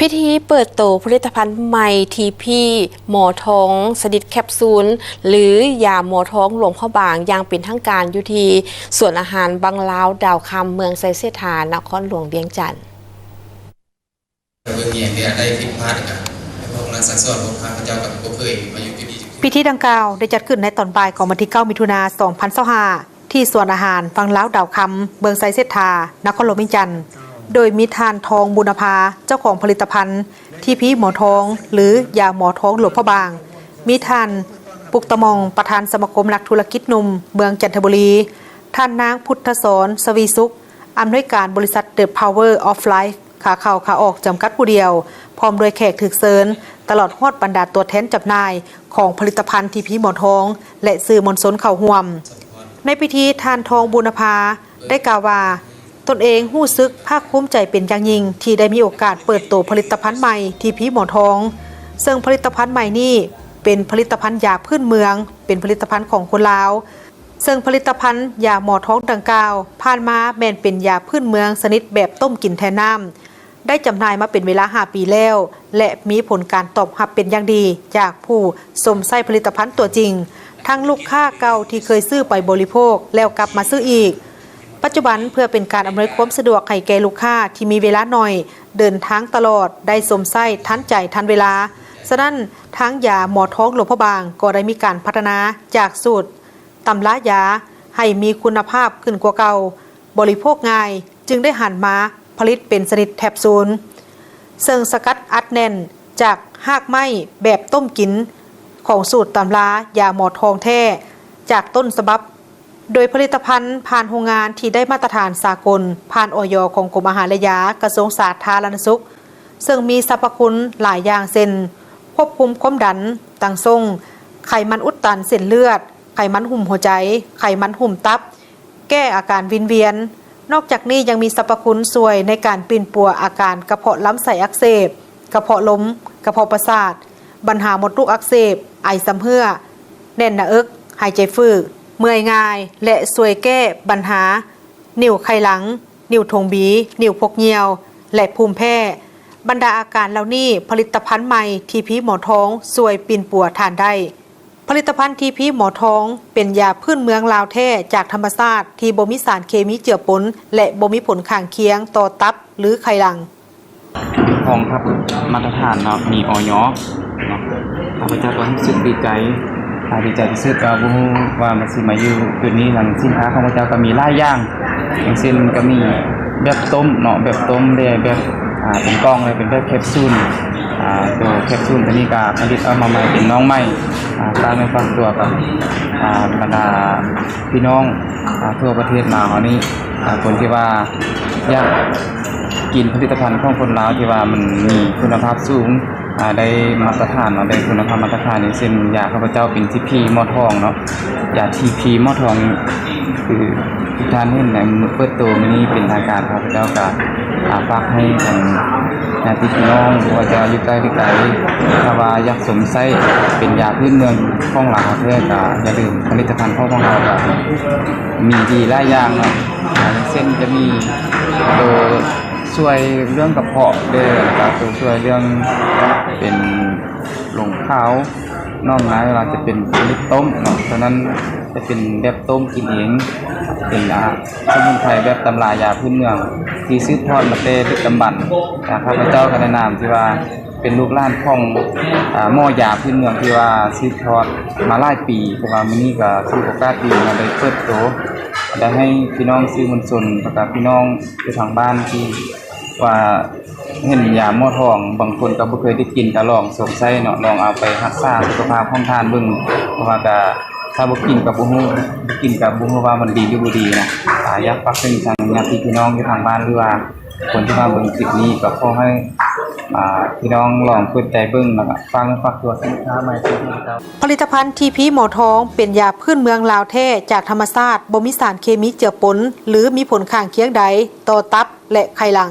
ພິທີເປີດໂຕຜະລິດຕະພັນໃໝ່ ທີພີ ໝໍທອງ ຊະນິດແຄບຊູນ ຫຼື ຢາໝໍທອງຫຼວງພະບາງ ຢ່າງເປັນທາງການ ຢູ່ທີ່ສວນອາຫານວັງລາວດາວຄຳ ເມືອງໄຊເສດຖາ ນະຄອນຫຼວງວຽງຈັນ. ເບິ່ງອີ່ຫຍັງທີ່ອັນໃດຜິດພາດກະໃຫ້ບອກລາສັ່ງສອນ ເພາະຂ້າພະເຈົ້າກໍບໍ່ເຄີຍມາຢູ່ຈຸດນີ້ຈັກເທື່ອ. ພິທີດັ່ງກ່າວໄດ້ຈັດຂຶ້ນໃນຕອນບ່າຍຂອງວັນທີເກົ້າ ມິຖຸນາ ສອງພັນຊາວຫ້າ ທີ່ສວນອາຫານວັງລາວດາວຄຳ ເມືອງໄຊເສດຖາ ນະຄອນຫຼວງວຽງຈັນ ໂດຍມີທ່ານ ທອງ ບຸນນະພາ ເຈົ້າຂອງຜະລິດຕະພັນ ທີພີ ໝໍທອງ ຫຼື ຢາໝໍທອງຫຼວງພະບາງ, ມີທ່ານ ປຸກຕະໝ່ອງ ປະທານສະມາຄົມນັກທຸລະກິດໜຸ່ມເມືອງຈັນທະບູລີ, ທ່ານນາງ ພຸດທະສອນ ສະວີສຸກ ອຳນວຍການບໍລິສັດ The Power of Life ຂາເຂົ້າຂາອອກຈຳກັດຜູ້ດຽວ, ພ້ອມດ້ວຍແຂກຖືກເຊີນ, ຕະຫຼອດຮອດບັນດາຕົວແທນຈຳໜ່າຍຂອງຜະລິດຕະພັນ ທີພີ ໝໍທອງ ແລະ ສື່ມວນຊົນເຂົ້າຮ່ວມ. ໃນພິທີ ທ່ານ ທອງ ບຸນນະພາ ໄດ້ກ່າວວ່າ ຕົນເອງຮູ້ສຶກພາກພູມໃຈເປັນຢ່າງຍິ່ງ ທີ່ໄດ້ມີໂອກາດເປີດໂຕຜະລິດຕະພັນໃໝ່ ທີພີ ໝໍທອງ, ເຊິ່ງຜະລິດຕະພັນໃໝ່ນີ້ເປັນຜະລິດຕະພັນຢາພື້ນເມືອງ, ເປັນຜະລິດຕະພັນຂອງຄົນລາວ. ເຊິ່ງຜະລິດຕະພັນຢາໝໍທອງດັ່ງກ່າວ ຜ່ານມາແມ່ນເປັນຢາພື້ນເມືອງຊະນິດແບບຕົ້ມກິນແທນນ້ຳ, ໄດ້ຈຳໜ່າຍມາເປັນເວລາຫ້າປີແລ້ວ ແລະ ມີຜົນການຕອບຮັບເປັນຢ່າງດີຈາກຜູ້ຊົມໃຊ້ຜະລິດຕະພັນຕົວຈິງ, ທັງລູກຄ້າເກົ່າທີ່ເຄີຍຊື້ໄປບໍລິໂພກແລ້ວກັບມາຊື້ອີກ. ປັດຈຸບັນເພື່ອເປັນການອຳນວຍຄວາມສະດວກໃຫ້ແກ່ລູກຄ້າທີ່ມີເວລາໜ້ອຍ, ເດີນທາງຕະຫຼອດ, ໄດ້ຊົມໃຊ້ທັນໃຈທັນເວລາ, ສະນັ້ນ ທາງຢາໝໍທອງຫຼວງພະບາງກໍໄດ້ມີການພັດທະນາຈາກສູດ ຕຳລາຢາໃຫ້ມີຄຸນນະພາບຂຶ້ນກວ່າເກົ່າ, ບໍລິໂພກງ່າຍ, ຈຶ່ງໄດ້ຫັນມາຜະລິດເປັນຊະນິດແຄບຊູນ, ເຊິ່ງສະກັດອັດແໜ້ນຈາກຮາກໄມ້ແບບຕົ້ມກິນຂອງສູດຕຳລາຢາໝໍທອງແທ້ຈາກຕົ້ນສະບັບ, ໂດຍຜະລິດຕະພັນຜ່ານໂຮງງານທີ່ໄດ້ມາດຕະຖານສາກົນ, ຜ່ານ ອຢ ຂອງກົມອາຫານ ແລະ ຢາ, ກະຊວງສາທາລະນະສຸກ, ເຊິ່ງມີສັບພະຄຸນຫຼາຍຢ່າງເຊັ່ນ ຄວບຄຸມຄວາມດັນ, ຕັງຊົງ, ໄຂມັນອຸດຕັນເສັ້ນເລືອດ, ໄຂມັນຫຸ້ມຫົວໃຈ, ໄຂມັນຫຸ້ມຕັບ, ແກ້ອາການວິນວຽນ. ນອກຈາກນີ້ຍັງມີສັບພະຄຸນຊ່ວຍໃນການປິ່ນປົວອາການກະເພາະລຳໄສ້ອັກເສບ, ກະເພາະລົມ, ກະເພາະປະສາດ, ບັນຫາມົດລູກອັກເສບ, ໄອຊຳເຮື້ອ, ແໜ້ນໜ້າເອິກ, ຫາຍໃຈຝືກ, ເມື່ອຍງ່າຍ ແລະ ຊ່ວຍແກ້ບັນຫາ ນິ້ວໄຂ່ຫຼັງ, ນິ້ວຖົງບີ, ນິ້ວພົກຍ່ຽວ ແລະ ພູມແພ້. ບັນດາອາການເຫຼົ່ານີ້ ຜະລິດຕະພັນໃໝ່ ທີພີ ໝໍທອງ ຊ່ວຍປິ່ນປົວທ່ານໄດ້. ຜະລິດຕະພັນ ທີພີ ໝໍທອງ ເປັນຢາພື້ນເມືອງລາວແທ້ຈາກທຳມະຊາດ ທີ່ບໍ່ມີສານເຄມີເຈືອປົນ ແລະ ບໍ່ມີຜົນຂ້າງຄຽງຕໍ່ຕັບ ຫຼື ໄຂ່ຫຼັງ. ຮອງຮັບມາດຕະຖານເນາະ ມີ ອຢ ເນາະ ຂ້າພະເຈົ້າກໍຮູ້ສຶກດີໃຈ ອ່າ ດີໃຈທີ່ສຸດ ກໍບໍ່ຮູ້ວ່າມັນຊິມາຢູ່ຈຸດນີ້. ທາງສິນຄ້າຂອງພວກເຈົ້າກໍມີຫຼາຍຢ່າງ ຢ່າງເຊັ່ນກໍມີແບບຕົ້ມເນາະ ແບບຕົ້ມ ແລະ ແບບ ອ່າ ເປັນກ່ອງ ແລະ ເປັນແບບແຄບຊູນ. ອ່າ ຕົວແຄບຊູນຕົວນີ້ກໍຜະລິດອອກມາໃໝ່ ເປັນນ້ອງໃໝ່. ອ່າ ຝາກເນື້ອຝາກຕົວກັບ ອ່າ ບັນດາ ພີ່ນ້ອງ ອ່າ ທົ່ວປະເທດລາວເຮົານີ້ ອ່າ ຄົນທີ່ວ່າຢາກກິນຜະລິດຕະພັນຂອງຄົນລາວທີ່ວ່າມັນມີຄຸນນະພາບສູງ ອ່າ ໄດ້ມາດຕະຖານເນາະ ໄດ້ຄຸນນະພາບມາດຕະຖານ ຢ່າງເຊັ່ນ ຢາຂ້າພະເຈົ້າເປັນ ທີພີ ໝໍທອງເນາະ ຢາ ທີພີ ໝໍທອງ ຄື ທີ່ທ່ານເຫັນໃນມື້ເປີດໂຕມື້ນີ້ເປັນທາງການ ຂ້າພະເຈົ້າກໍ ອ່າ ຝາກໃຫ້ທາງຍາດຕິພີ່ນ້ອງ ບໍ່ວ່າຈະຢູ່ໃກ້ຫຼືໄກ ຖ້າວ່າຢາກຊົມໃຊ້ເປັນຢາພື້ນເມືອງຂອງລາວແທ້ ກໍຢ່າລືມ ຜະລິດຕະພັນຂອງພວກເຮົາກໍມີດີຫຼາຍຢ່າງເນາະ ຢ່າງເຊັ່ນຈະມີໂຕຊ່ວຍເລື່ອງກະເພາະເດີ ແລ້ວກໍໂຕຊ່ວຍເລື່ອງເປັນ ລົງຂາວ ໜອງນາຍ ເວລາຈະເປັນຊະນິດຕົ້ມເນາະ ເທົ່ານັ້ນຈະເປັນແບບຕົ້ມກິນເອງ ເປັນ ອ່າ ສະໝຸນໄພແບບຕຳລາຢາພື້ນເມືອງ ທີ່ສືບທອດມາແຕ່ດຶກດຳບັນ. ອ່າ ຂ້າພະເຈົ້າກໍແນະນຳທີ່ວ່າເປັນລູກຫຼານຂອງ ອ່າ ໝໍຢາພື້ນເມືອງທີ່ວ່າສືບທອດມາຫຼາຍປີ ແຕ່ວ່າມື້ນີ້ກໍຖືໂອກາດດີມາໄດ້ເປີດໂຕ ໄດ້ໃຫ້ພີ່ນ້ອງສື່ມວນຊົນ ແລ້ວກໍພີ່ນ້ອງຢູ່ທາງບ້ານທີ່ ວ່າເຫັນຢາໝໍທອງ ບາງຄົນກໍບໍ່ເຄີຍໄດ້ກິນ ກໍລອງຊົມໃຊ້ເນາະ ລອງເອົາໄປຮັກສາສຸຂະພາບຂອງທ່ານເບິ່ງ ເພາະວ່າກໍ ຖ້າບໍ່ກິນກໍບໍ່ຮູ້ ບໍ່ກິນກໍບໍ່ຮູ້ວ່າມັນດີຫຼືບໍ່ດີນະ. ອ່າ ຢາກຝາກເຖິງທາງຍາດຕິພີ່ນ້ອງຢູ່ທາງບ້ານ ຫຼືວ່າຄົນທີ່ມາເບິ່ງຄລິບນີ້ ກໍຂໍໃຫ້ ອ່າ ພີ່ນ້ອງລອງເປີດໃຈເບິ່ງ ແລ້ວກໍຝາກເນື້ອຝາກຕົວ. ສິນຄ້າໃໝ່ຂອງຂ້າພະເຈົ້າ ຜະລິດຕະພັນ ທີພີ ໝໍທອງ ເປັນຢາພື້ນເມືອງລາວແທ້ຈາກທຳມະຊາດ ບໍ່ມີສານເຄມີເຈືອປົນ ຫຼື ມີຜົນຂ້າງຄຽງໃດຕໍ່ຕັບ ແລະ ໄຂ່ຫຼັງ.